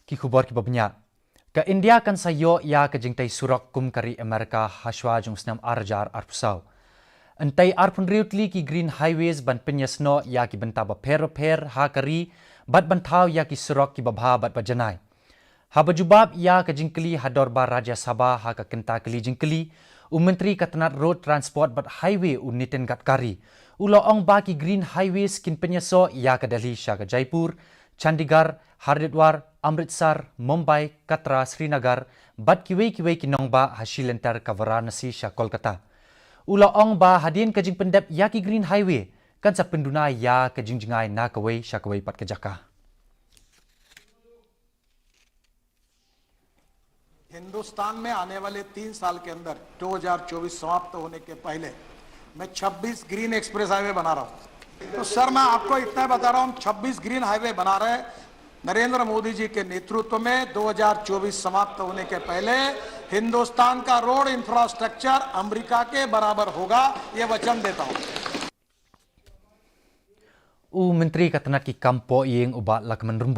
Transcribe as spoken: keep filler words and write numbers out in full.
Ki khubor kiba bniah. Ka India kan sa ïoh ïa ka jingtei surok kum ka ri Amerika hashwa jong u snem ar hajar arphew saw. Yn tei arphew hynriew tylli ki Green Highways ban pynïasnoh ïa ki bynta bapher bapher ha ka ri bad ban thaw ïa ki surok kiba bha bad ba janai. Haba jubab ïa ka jingkylli ha dorbar Rajya Sabha ha ka kynta kylli jingkylli, u Myntri ka tnat Road Transport bad Highway u Nitin Gadkari u la ong ba ki Green Highways kin pynïasoh ïa ka Delhi sha ka Jaipur, Chandigarh, Haridwar, Amritsar, Mumbai, Katra, Srinagar bad kiwei kiwei ki nongbah ha shi lynter ka Varanasi sha Kolkata. U la ong ba hadien ka jingpyndep ïa ki Green Highway kan sa pynduna ïa ka jingjngai na kawei sha kawei pat ka jaka. हिंदुस्तान में आने वाले तीन साल के अंदर दो हज़ार चौबीस समाप्त होने के पहले मैं छब्बीस ग्रीन एक्सप्रेस हाईवे बना रहा हूँ। तो सर, मैं आपको इतना बता रहा हूँ, हम छब्बीस ग्रीन हाईवे बना रहे हैं। नरेंद्र मोदी जी के नेतृत्व में दो हज़ार चौबीस समाप्त होने के पहले हिंदुस्तान का रोड इंफ्रास्ट्रक्चर अमेरिका के बराबर होगा, ये वचन देता हूँ। U Myntri ka tnat ki kam poh ïing u Bah Lahkmen Rymbui